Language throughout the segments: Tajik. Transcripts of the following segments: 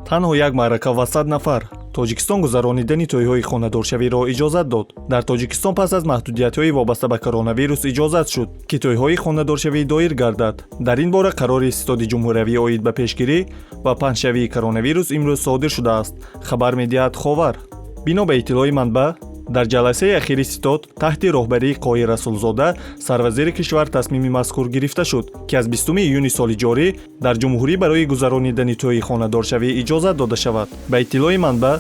Танҳо як маърака ва 100 нафар. Тоҷикистон гузаронидани тӯйҳои хонадоршавиро иҷозат дод. Дар Тоҷикистон пас аз маҳдудиятҳои вобаста ба коронавирус иҷозат шуд, ки тӯйҳои хонадоршавӣ доир гардад. Дар ин бора қарори Ситоди ҷумҳуриявӣ оид ба пешгирӣ ва паҳншавии коронавирус имрӯз содир шудааст, хабар медиҳад «Ховар». Бино ба иттилои манбаъ, дар ҷаласаи ахири ситод таҳти роҳбарии Қоҳир Расулзода, сарвазири кишвар, тасмими мазкур гирифта шуд, ки аз 20 июни соли ҷорӣ дар ҷумҳурӣ барои гузаронидани тӯйи хонадоршавӣ иҷозат дода шавад. Ба иттилои манбаъ,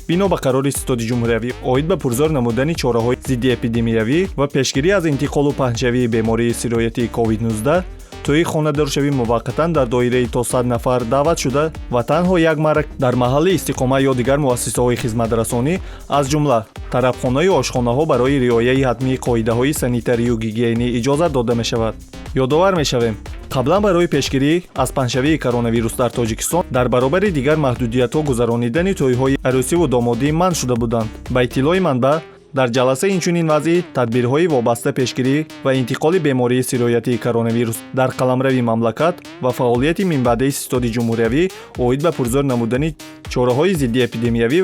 бино ба қарори Ситоди ҷумҳуриявӣ оид ба пурзӯр намудани чораҳои зиддиэпидемиявӣ ва пешгирӣ аз интиқолу паҳншавии бемории сироятии COVID-19, тӯйи хонадоршавӣ муваққатан дар доираи то 100 нафар даъват шуда ва танҳо як маърака дар маҳалли истиқома ё дигар муассисаҳои хизматрасонӣ, аз ҷумла тарабхонаю ошхонаҳо, барои риояи ҳатмии қоидаҳои санитарию гигиенӣ иҷозат дода мешавад. Ёдовар мешавем, қаблан барои пешгирӣ аз паҳншавии коронавирус дар Тоҷикистон дар баробари дигар маҳдудиятҳо гузаронидани тӯйҳои арӯсиву домодӣ манъ шуда буданд. Ба иттилои манбаъ, дар ҷаласа инчунин вазъи тадбирҳои вобаста пешгирӣ ва интиқоли бемории сироятии коронавирус дар қаламрави мамлакат ва фаъолияти минбаъдаи Ситоди ҷумҳуриявӣ оид ба пурзӯр намудани чораҳои зиддиэпидемиявӣ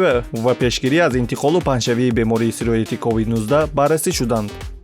ва пешгирӣ аз интиқолу паҳншавии бемории сироятии COVID-19 баррасӣ шуданд.